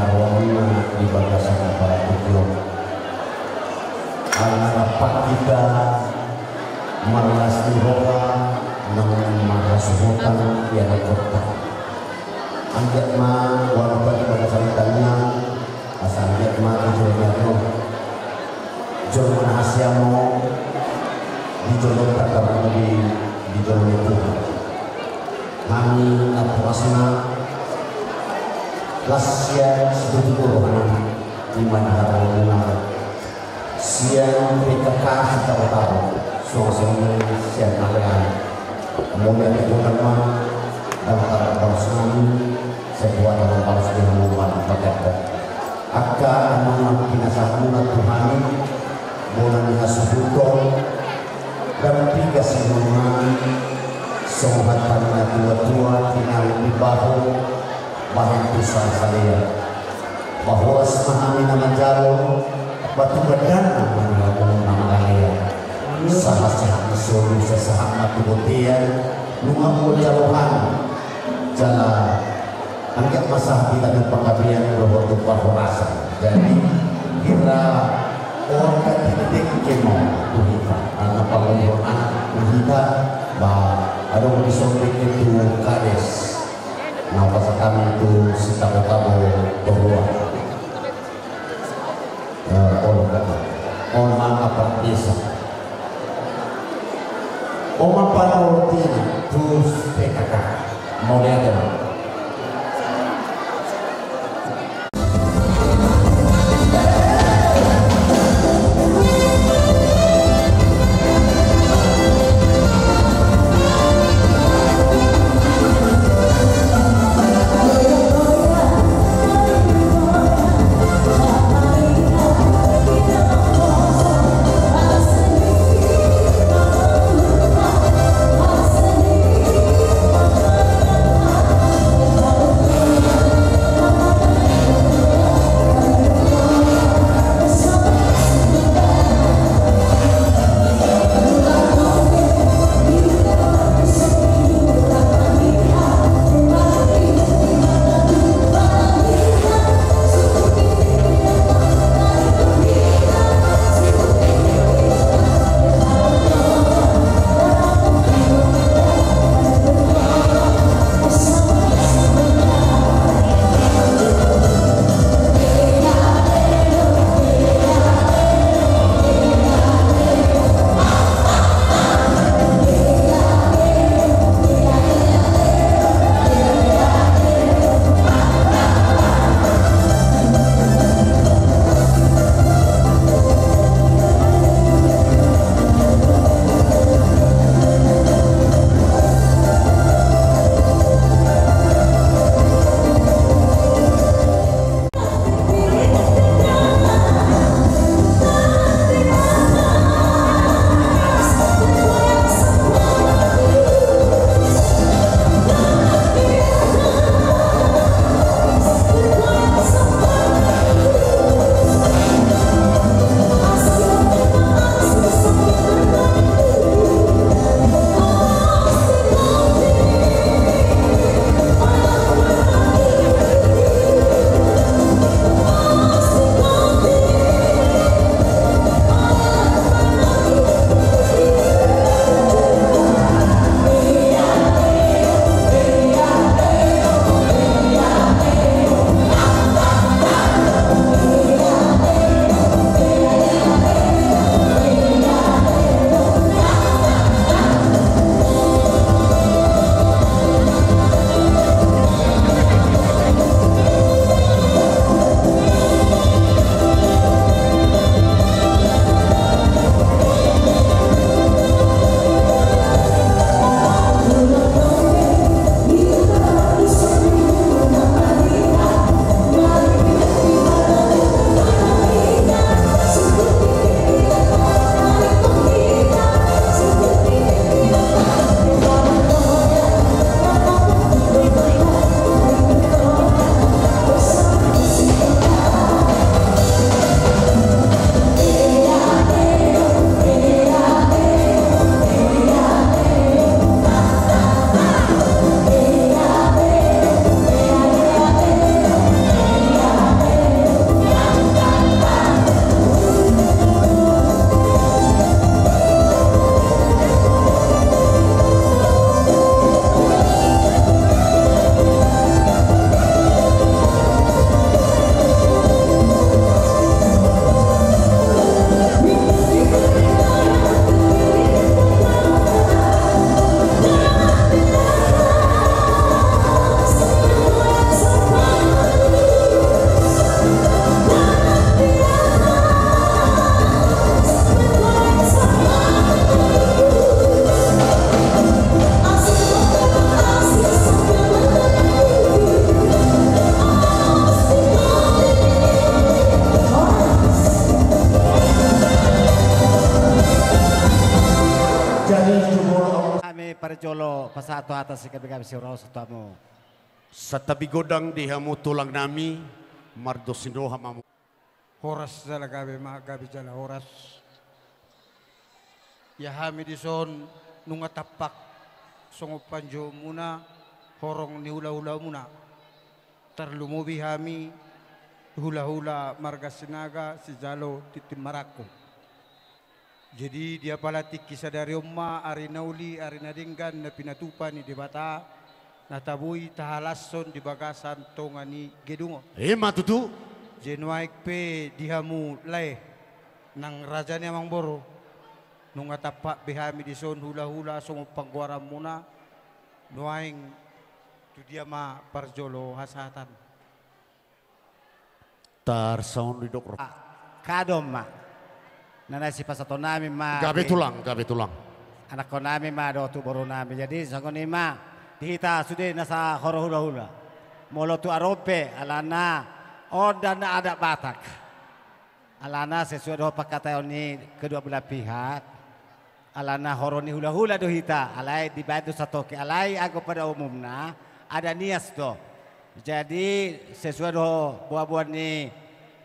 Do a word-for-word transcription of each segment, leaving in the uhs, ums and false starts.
Hamu di bagasan partukion. Ala rap hita marlas ni roha, nang marhasuhuton di anak kota. Anggiat ma, walaupun di bagasan tangiang, asa anggiat ma tu joloan on. Jolma na hasiamot, di jolo tatar di, di jolo ni Tuhan. Hami na porasna, las sian situtu do rohanami, ima di haroro muna, sian P K K Sitabo-tabo, songon i sian alean. Mauliate ma, dang tarbalos nami, sai Tuhan na mambalos di hamu ma na paganda. Angka na pinasahat muna tu hami, bona ni hasuhuton, dang piga sinuan nami, songon hata ni na tua-tua, tinahu di bahu, bahen tu salelengleleng. Ba horas ma hami na manjalo, ba tu gandana ma hamu na mangalehon. Sahat-sahat ni solu, sahat-sahat ma tu bontean, nunga hujalo hami. Jala anggiat ma sahat hita tu panggabean dohot tu parhorasan. Jadi, hira on, dengke ma tu hita. Karena pangurusan tu hita, ba, adong dison dengke tu kades. Na hupasahat hami tu Sitabo-tabo Toruan. Eh, olo, olo. Olo, mangapar desa. Oma panortina tu P K K. Mauliate ma. Jolo pasahat tu hata si gabe-gabe si roha tu hamu. Santabi godang di hamu tulang nami, mardos ni roha ma hamu. Horas jala gabe ma, gabe jala horas. Ia hami dison nunga tampak songon panjouonmuna horong ni hula-hulamuna. Tarlumobi hami hula-hula marga Sinaga sijalo tintin marangkup. Jadi di apala tingki sadari on ma ari na uli, ari na denggan, na pinatupa ni Debata, na tabo i tahalashon di bagasan tonga ni gedung on. Ima tutu. Jadi nuaeng pe di hamu lae nang raja ni amangboru, nunga tampak be hami dison hula-hula songon panggoaranmuna, nuaeng tu dia ma parjolo hasahatan. Tarsongon didok roha. Kado ma. Na naeng sipasahatonnami ma. Gabe tulang, gabe tulang. Anakkonnami ma dohot tu borunami. Jadi songon i ma di hita sude nasa horong hula-hula. Molo tu arope alana on ndang na adat Batak. Alana sesuai dohot pangkataion ni kedua belah pihak. Alana horong ni hula-hula do hita, alai dibaen do satoke, alai anggo pada umumna adat nias do. Jadi sesuai do boa-boa ni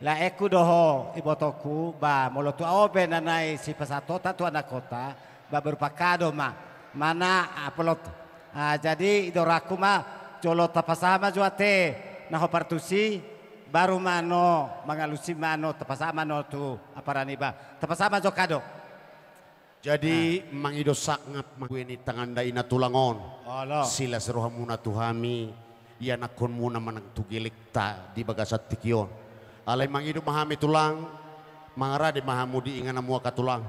laengku dohot ibotongku, ba molo tu au pe na naeng sipasahatonta tu anakkonta, ba berupa kado ma, mana aplot. Ah, jadi idorangku ma, jolo tapasahat ma jo ate na hombar tusi, baru ma annon mangalusi ma annon tapasahat ma annon tu aparan iba. Tapasahat ma jo kado. Jadi mangido sangap ma hubue ni tanganda ina tulang on. Olo. Silas rohamuna tu hami, ianakkonmuna manang tu gelekta di bagasan tingki on. Alai mangido ma hami tulang, mangarade ma hamu di ingananmu angka tulang.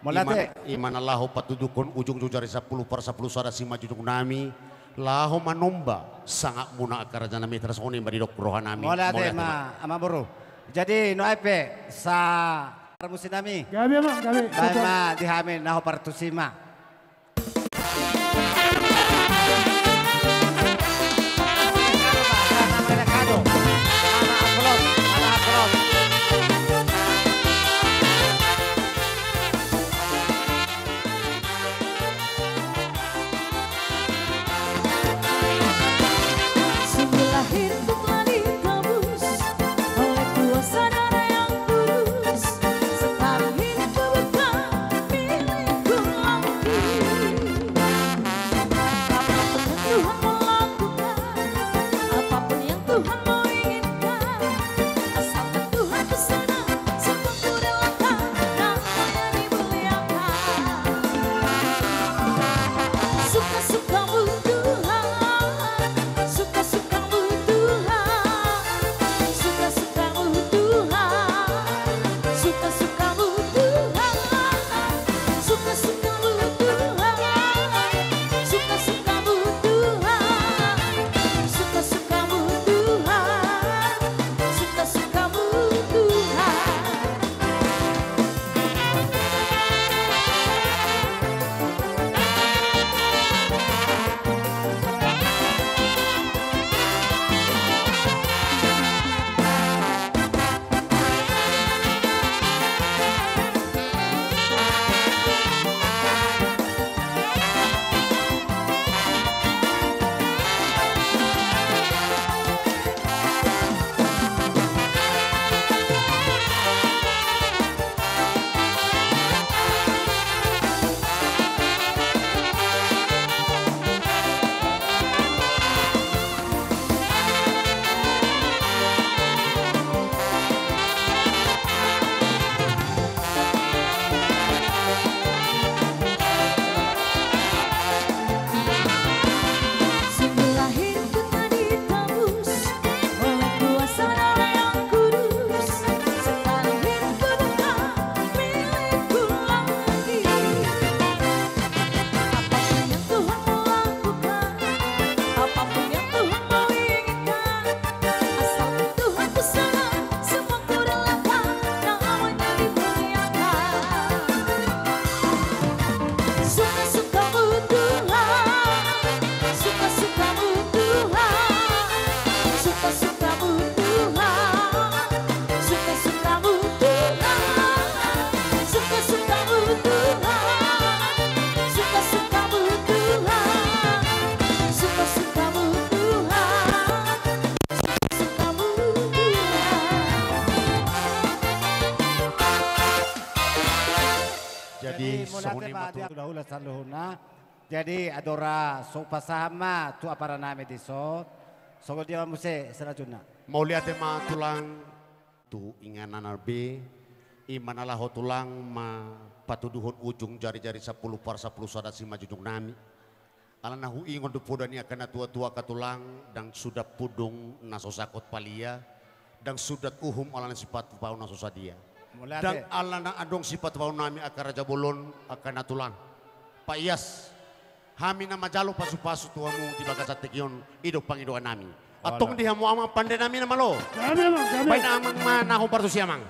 Mauliate. Ima na laho patuduhon ujung jo jari sampulu parsampulu sada simanjujungnami, laho manomba sangapmuna angka rajanami, tarsongon i ma didok rohanami. Mauliate ma amangboru. Jadi nuaeng pe sa parmusiknami. Gabe ma, gabe. Baen ma di hami na hombar tusi ma. Sungguhlah hiduplah ditebus oleh kuasa darah yang kudus. Separuh hidupku bukan milikku lagi. Mauliate ma tu hula-hula saluhutna. Jadi andorang so hupasahat ma tu aparanami dison, songon dia ma muse selanjutna? Mauliate ma tulang tu inganan be, i ma na laho tulang ma patuduhon ujung jari-jari sampulu par sampulu sada simanjujungnami. Alana huingot do poda ni angka na tua-tua angka tulang, ndang suda pundung na so sangkot palia, ndang suda uhum alana sipatupaon na so sadia. Mauliate. Ndang alana adong sipatupaonnami angka raja bolon, angka na tulang. Paias, hami na manjalo pasu-pasu tu hamu di bagasan tingki on, i do pangidoannami. Antong di hamu amang pandenami na malo. Gabe, amang, gabe. Baen amang ma na hombar tusi, amang.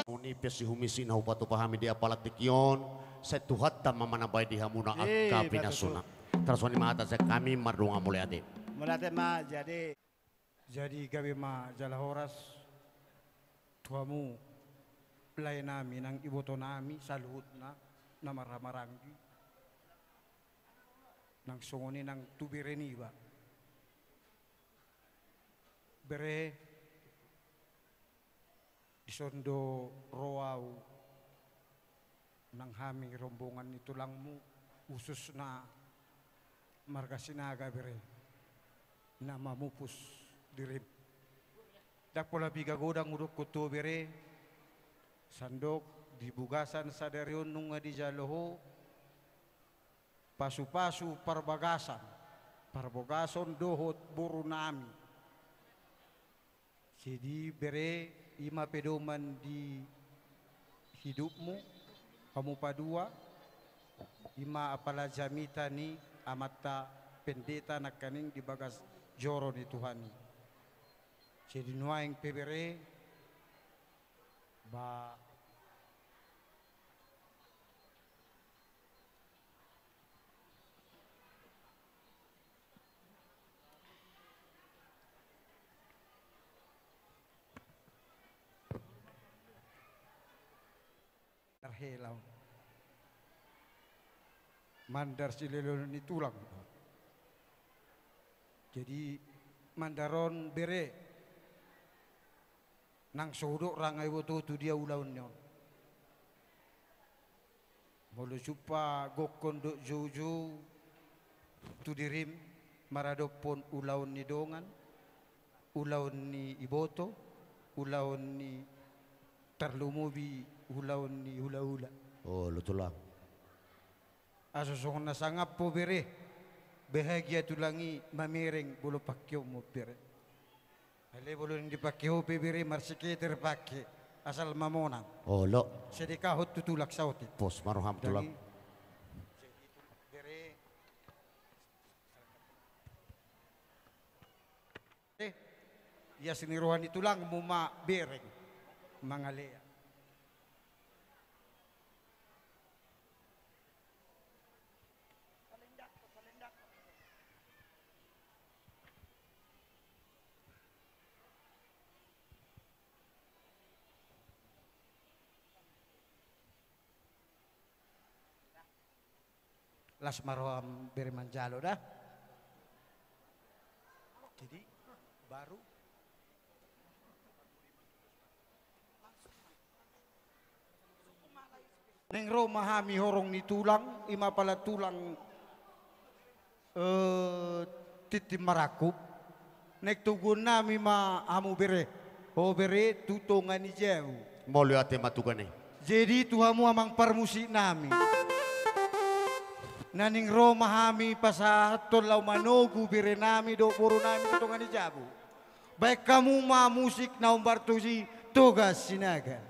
Muni pe sihumisi na hupatupa hami di apala tingki on, sai Tuhanta ma manabai di hamuna angka pinasuna. Tarsuani ma hata sian hami mardongan mauliate. Mauliate ma, jadi. Jadi gabe ma jala horas tu hamu lae nami nang iboto nami saluhutna na marhahamaranggi, nang songon i nang tu bere niba. Bere, dison do ro ahu nang hami rombongan ni tulangmu, khususna marga Sinaga bere, na mamupus dirim. Ndang pola piga godang hudokkon tu ho bere, sandok di bagasan sadari on nunga dijalo ho pasupasu parbagasan, parbagason dohot boru nami. Jadi bere, i ma pedoman di hidupmu, hamu padua, i ma apala jamita ni amanta pendeta nangkaning di bagas joro ni Tuhan i. Jadi nuaeng pe bere, ba Tarhela on. Mandar silehon ni tulang. Jadi mandar on bere. Nang so hudok ra nga iboto tu dia ulaon ni on. Molo jumpa gokkon dohot joujou tu dirim maradophon ulaon ni dongan, ulaon ni iboto, ulaon ni tarlumobi ulaon ni hulahula. Olo tulang. Aso songon na sangap ho bere, bahagia tulang i mamereng molo pangkeonmu bere. Ale molo naeng dipangke ho pe bere marsiketer pangke, asal ma monang. Olo. Sedekahon tu tulang saotik. Pos ma roham tulang. Jadi bere. Eh, ias ni roha ni tulangmu ma bereng mangalea. Las ma roham bere manjalo da. Jadi baru naeng ro ma hami horong ni tulang, i ma pala tulang, eh, tintin marangkup. Naeng toguon nami ma hamu bere. Ho bere tu tonga ni jabu. Mauliate ma tulang i. Jadi tu hamu amang parmusik nami. Naeng ro ma hami pasahathon laho manogu bere nami dohot boru nami tu tonga ni jabu. Baen hamu ma musik na hombar tusi Toga Sinaga.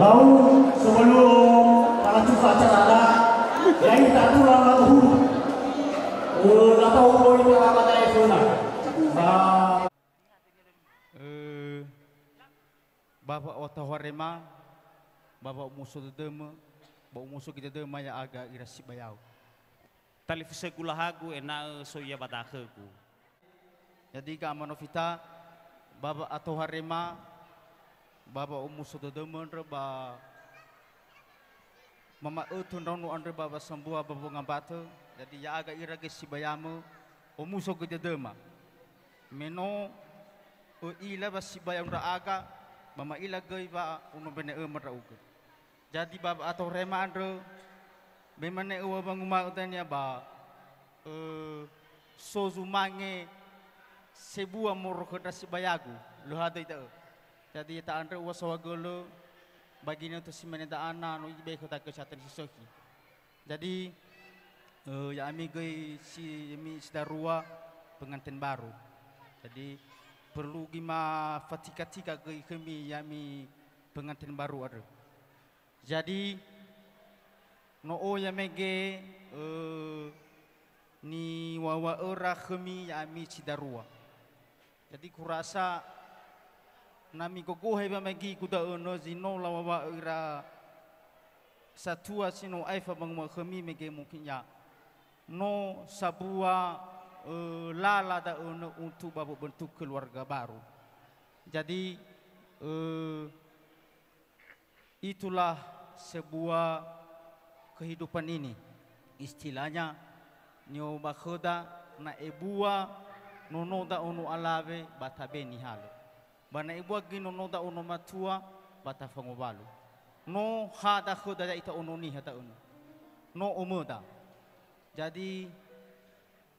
Au, sebelum melanjutkan acara, ya, kita tulang lagu. Eh, lagu boi kita apa tadi, Suna? Ba- Eh, Bapak Oto Harema, Bapak Omuso Dodoma, Bapak Omuso Gidadoma, ya aga ira sibayahu. Talifus e gula hagu, ena, eh, so ia batahaku. Jadi, ka Manovita, Bapak Oto Harema, Bapak Omuso Dodoma, ndre ba Mama Oto, ndre ono andre Bapak Sambua, Bapak Ngambata. Jadi, ya aga ira ge sibayamu, Omuso Gidadoma. Meno, eh, ila ba sibayamu ndre aga, ba ma ila ge ba uno bene e ma ndre uga. Jadi, Bapak Oto Harema, ndre, be mane ua bangu ma uta nia ba, eh, so jumange sebua moro henda sibayahu, lo hada ita e. Jadi, ita andre ua sawa golo, bagina tu si mane da ana, no ibe kota kesehatan sisohi. Jadi, eh, ya ami goi si, ami sidarua pengantin baru. Jadi, perlu gi ma fatika-tika goi hami, ya ami pengantin baru ada. Jadi, no o ya mege, eh, ni wawa era hami ya ami sidarua. Jadi, kurasa nami gogo heba megi kuda ono jino lawawa era satua sino ai fa banguma hami mege mungkin ya. No sabua, eh, lala da ono untuk babu bentuk keluarga baru. Jadi, eh, Itulah sebuah kehidupan ini. Istilahnya, nioba hoda na ebua nono da ono alabe bata beni halo. Ba na ebua gi nono da ono matua bata fangobalu. No hada hoda da ita ono ni hata ono. No omoda. Jadi,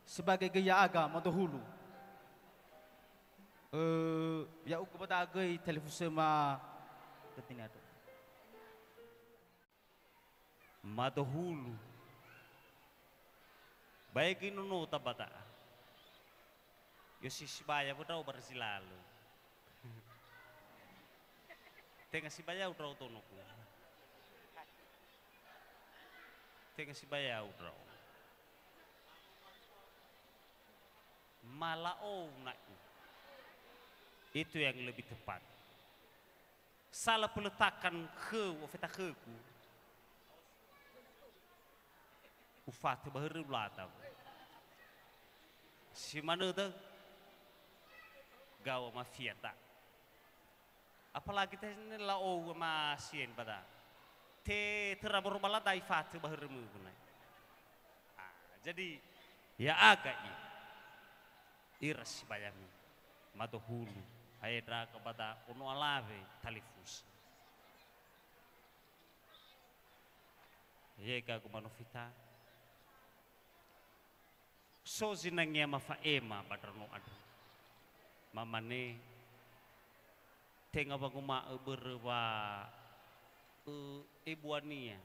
sebagai gaya aga, matohulu. Eh, ya uku bata agai telefuse ma ketina do. Matohulu. Baik ino no tabata. Yo si sibaya pun rau barsilalu. Tenga sibaya udrau tonoku. Tenga sibaya udrau. Malaou nak. Itu yang lebih tepat. Salah peletakan ke, ofeta keku. Ufate bahari ulata. Si maneta gawa mafia ta. Apalagi te ni laou ma sien bata. Te tera boru balada i fatu bahar mu gunai. Ah, jadi ya aga i. Iras bayami. Matohulu. Hae da ka bata ono alabe talifus. Ye ka gumano fita. So jinangia ma fa ema badarno adu. Mamane tenga banguma e bere ba e ebuania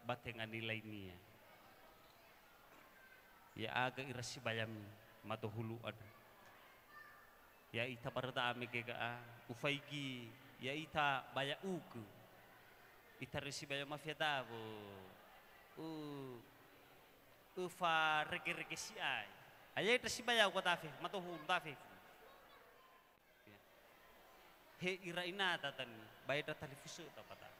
ba tenga nilai nia. Ya aga ira sibayami matohulu adu. Ya ita barata ame keka a ufaigi ya ita baya uku. Ita resi baya mafia tabo. U Ufa rege-rege si ai. Ai eda si baya uka tafe, matohulu tafe. He ira inata tani, baeda talifuse tapata.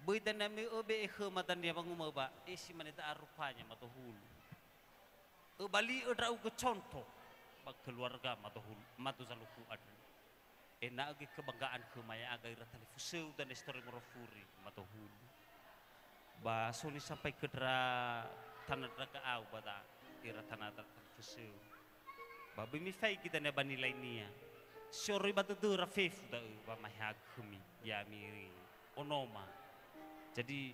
Boida nami obe ehe matan dia banguma ba, esi maneta arupanya matohulu. E bali e drau ke contoh, ba keluarga matohulu, mato saluku adu. Ena age kebanggaan ke maya aga ira talifuseu dan istori morofuri matohulu. Ba soni sampai kedra tanah draga au bata ira tanah talifuseu. Ba bimi fai kita ne ba nilai nia. Siori batu dura fefu da ba mai hagemi ya mi onoma. Jadi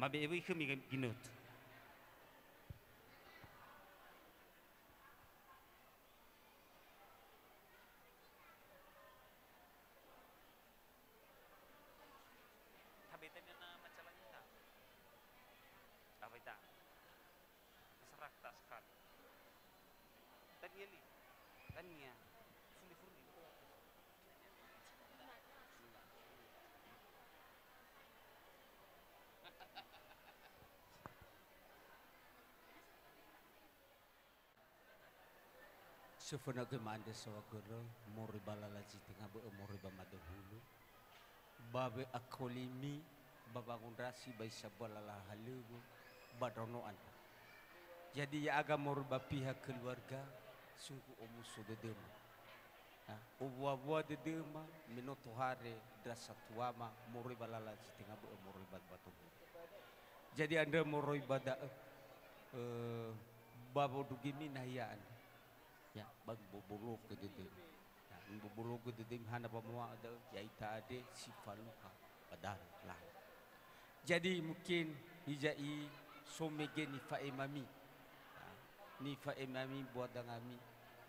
mabe ewe hemi ginotu. Tabeta ni na macalang ita. Apa ita? Serak tak sekali. Tania li. Tania. Fuli fuli. Sefona gemande sawagolo, mori balala jitenga be, mori ba madahulu. Babe akolimi, babangun rasi, bai sabua lala halibu, badonoan. Jadi ia aga mori ba pihak keluarga, sungguh omuso dedema. Nah, oboaboa dedema, menoto hare, drasa tuama, mori balala jitenga be, mori ba madahulu. Jadi anda mori ba da, eh, babo dugimi na ia anda. Ya, bang bobolo ke dede. Ya, bobolo ke dede hana pamoa ada, ya ita ade si paluha padahal lah. Jadi mungkin ija i somege ni faemami. Ya, ni faemami buat dangami.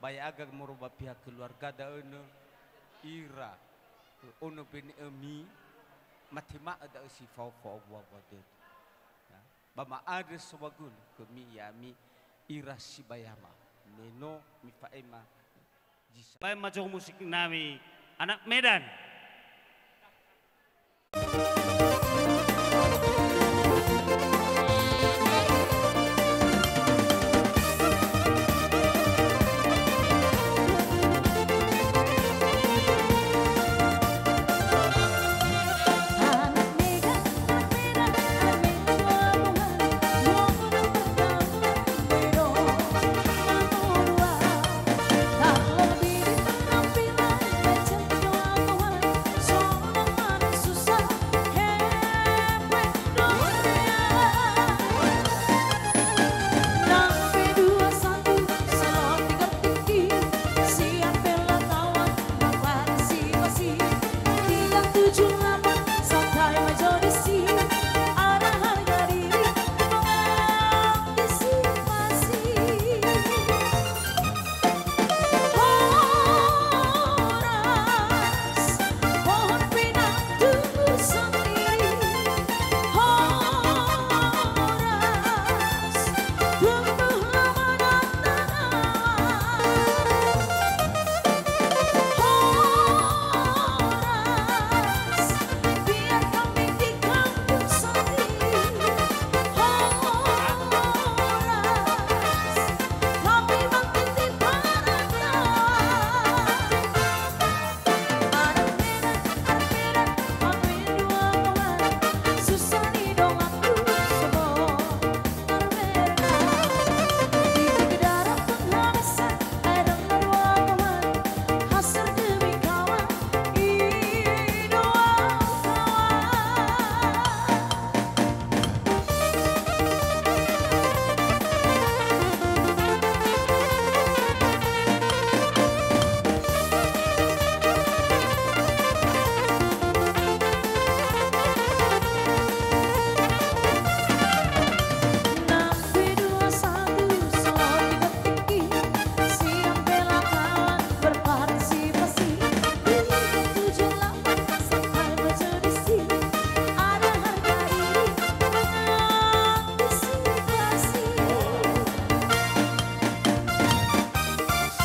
Bai aga moro ba pihak keluarga da ono ira. Ono bene emi mate ma ada si fau fau buat buat dede. Ya. Ba ma ada sawagolo, kami yami ira sibayama. Meno mi faema jisa. Baen ma jo musik nami, anak Medan.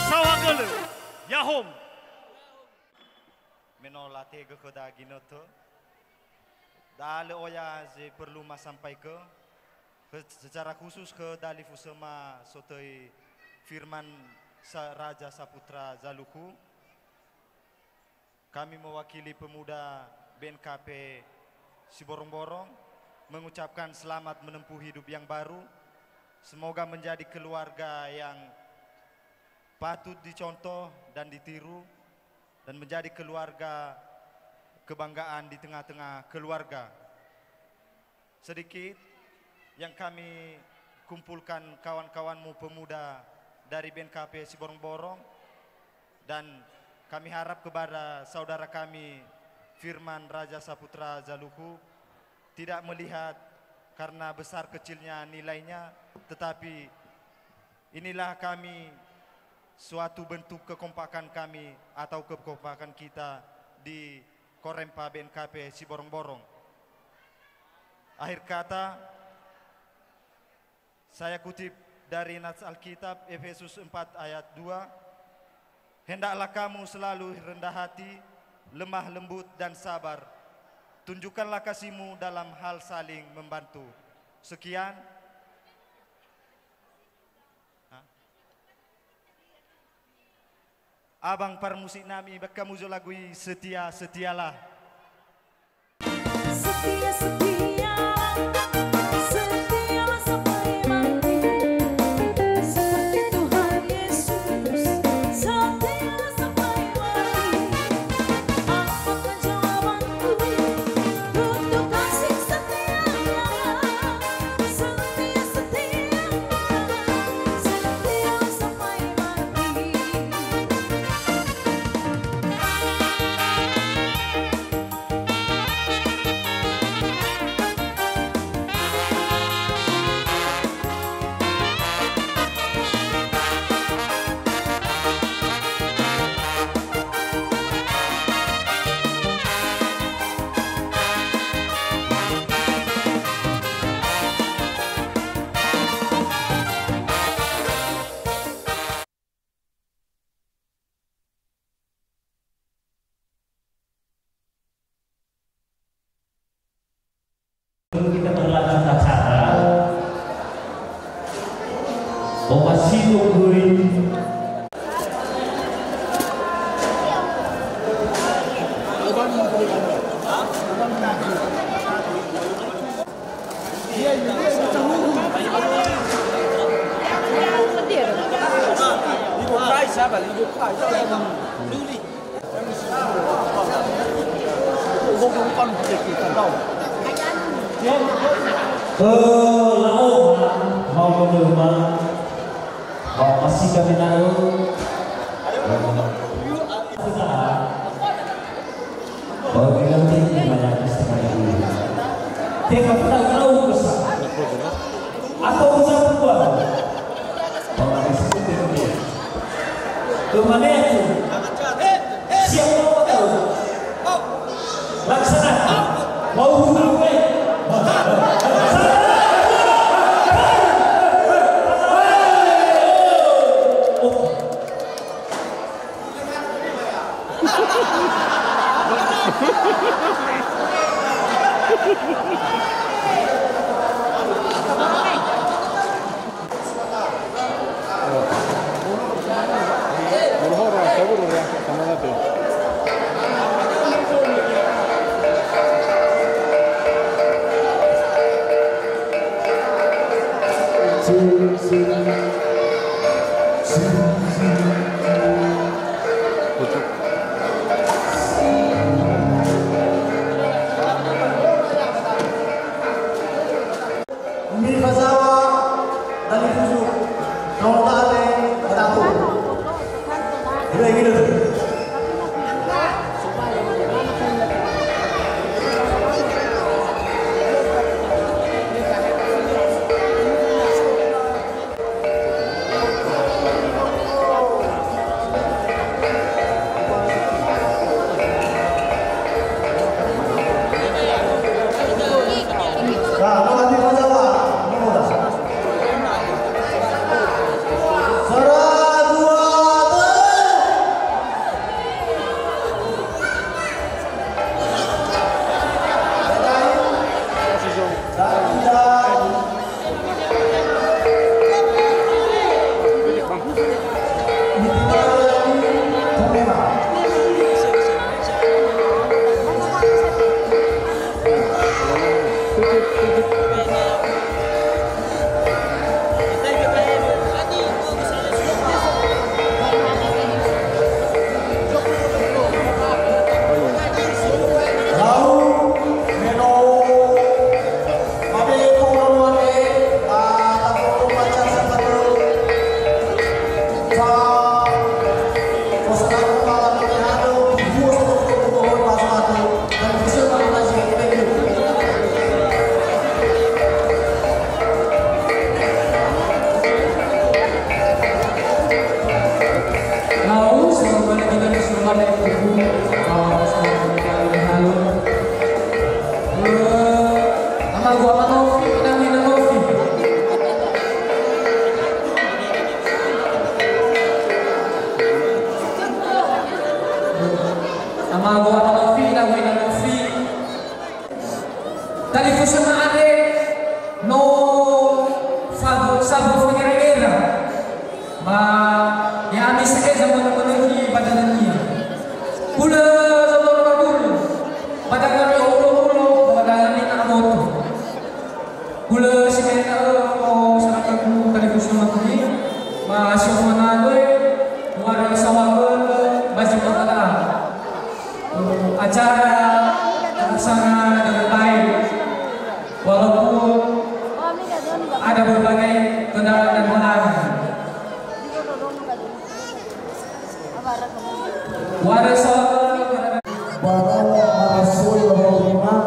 Sawagolo, yahom. Meno late ge ke daging oto. Dale oya je perlu ma sampaike. Ke, secara khusus ke Dali Fusema Sotoi Firman Sa-, Raja Saputra Jaluku. Kami mewakili pemuda B N K P Siborongborong mengucapkan selamat menempuh hidup yang baru. Semoga menjadi keluarga yang patut dicontoh dan ditiru, dan menjadi keluarga kebanggaan di tengah-tengah keluarga. Sedikit yang kami kumpulkan kawan-kawanmu pemuda dari B N K P Siborongborong, dan kami harap kepada saudara kami Firman Raja Saputra Jaluku tidak melihat karena besar kecilnya nilainya, tetapi inilah kami, suatu bentuk kekompakan kami atau kekompakan kita di Korempa B N K P Siborongborong. Akhir kata, saya kutip dari nas Alkitab, Efesus empat ayat dua, "Hendaklah kamu selalu rendah hati, lemah lembut, dan sabar. Tunjukkanlah kasihmu dalam hal saling membantu." Sekian. Hah? Abang parmusik nami, baen hamu jo lagu i, Setia, Setialah. Setia, setia, setialah sampai mati. Seperti Tuhan Yesus, setialah sampai mati. Apapun jawabanku, untuk kasih setia, setia, setia, setialah sampai mati. Sebelum kita berlanjut acara, Oma Sino Guri. Eh, laho ma, mau menerima. Mau masih kami naruh. Mau bilang tinggi banyak setengah ini. Tengok tahu tahu besar. Atau besar buat. Mau ada sesuatu yang dia. Kemana itu? Siap mau tahu? Laksana. Mau tahu, eh? Mifa Jawa, Dalifusu, Kaung Tale, Batapu. Gila, gila. Amago, ama Novi, lagu ina Novi. Talifusu ma ate, no, sabo, sabo, fagera-gera. Ma, ya, ami seke zaman menuhi pada Hula jolo na badul, padangan ni hula-hula, padangan ni na boto. Hula si mena o, o, sarangkanku, tali khusus nama kami, ma si Oma Nagoi, Muara Sawagon, Bajing Kota. Acara terlaksana dengan baik, walaupun ada berbagai kendala dan halangan. Baru marasoi bahwa rumah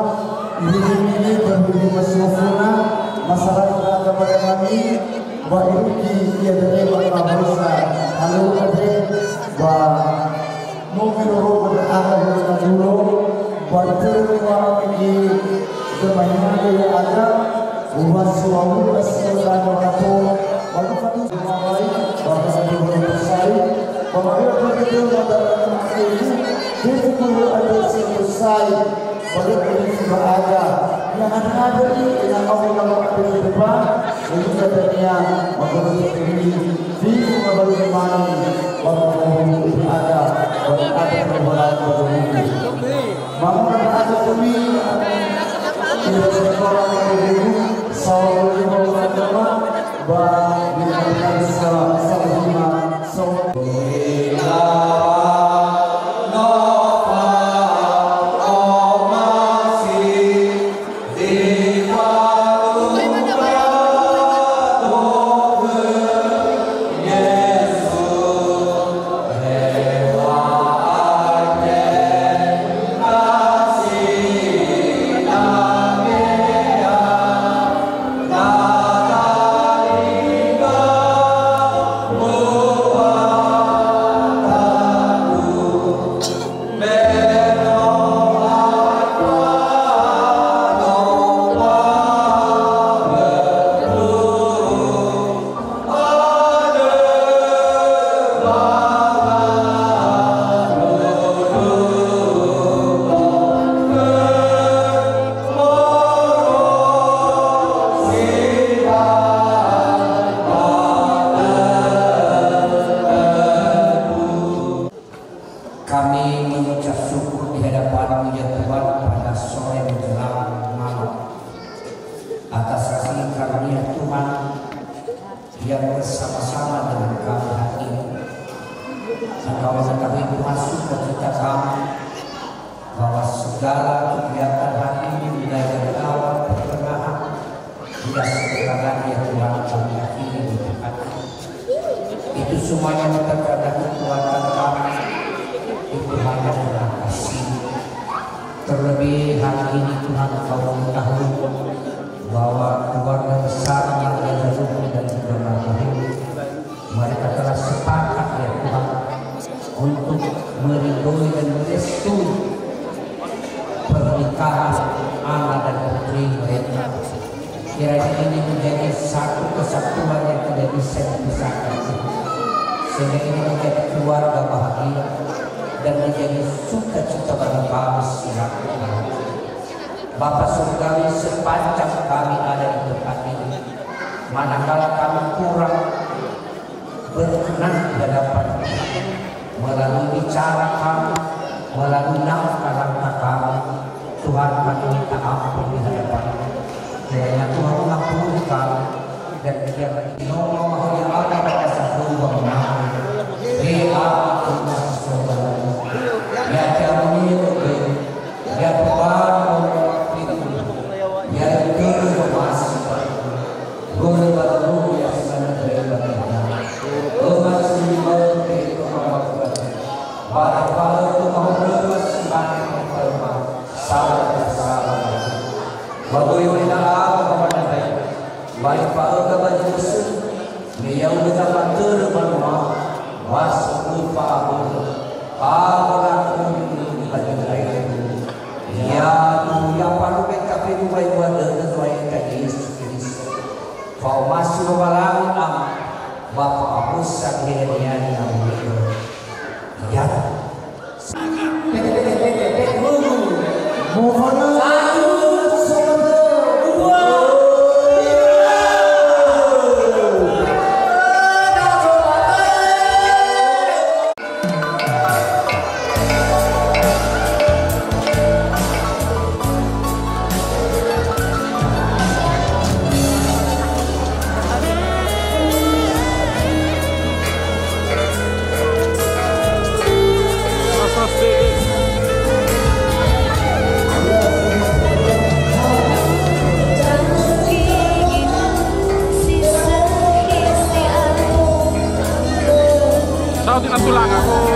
ini ini berhubung masih masyarakat agama kami, baik ia dari Bapak Musa, halo ade, ba Novi roro pada ada yang dulu, baru terus warna ini bermain ada, ulas suamu, ulas suamu, baru satu. Bapak Ibu, Bapak Ibu, Bapak Ibu, Bapak Ibu, Bapak Ibu, ada selesai, Bapak Ibu, Bapak Ibu, yang ada-ada ini, yang kau yang ada di depan, ini katanya, Bapak Ibu, ini, Bapak Ibu, Bapak Ibu, ada, Bapak Ibu, ada, Bapak Ibu, Bapak Ibu. Mama ada kami, tidak sekolah, Bapak Ibu, salam, salam, salam, salam. Kami mengucap syukur di hadapan-Mu, ya Tuhan, pada sore menjelang malam, atas kasih karunia Tuhan yang bersama-sama dengan kami hari ini. Engkau mengetahui, Tuhan, sukacita kami, bahwa segala kegiatan hari ini, mulai dari awal, pertengahan, hingga sekarang, ya Tuhan, kami akhiri di tempat ini. Itu semuanya bukan karena kekuatan kami, itu hanya karena kasih. Terlebih hari ini, Tuhan, Engkau mengetahui bahwa keluarga besar Marga Jaluhu dan juga Marga Hulu, mereka telah sepakat, ya Tuhan, untuk meridoi dan merestui pernikahan anak dan putri mereka. Kiranya ini menjadi satu kesatuan yang tidak bisa dipisahkan, Tuhan. Sehingga ini menjadi keluarga bahagia dan menjadi sukacita bagi kami selaku keluarga. Bapa Surgawi, sepanjang kami ada di tempat ini, manakala kami kurang berkenan di hadapan Tuhan, melalui bicara kami, melalui langkah-langkah kami, Tuhan, kami minta ampun di hadapan-Mu. Kiranya Tuhan mengampuni kami dan biarlah di nomor mahal yang ada pada satu bangunan. Doa aku masuk surga. Ya, kami Ya Tuhan, ya itu masih. Guna baru ya sana dari bagian. Rumah sini mau itu mau. Pada pada itu mau rumah sini mau. Salah salah. Baru yang minta apa kepada saya? Baik pada baju besi. Niau beta mantere banua, masuk lupa aku. Aku laku di baju lain. Ya, ya, palu beta pe dua dua dua dua Yesus Kristus. Kau masuk ke balangan am, Bapa aku sakit yang itu. Ya.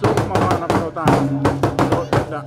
Suhut ma panganon dohot aha. Dohot tenda.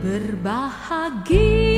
Berbahagia.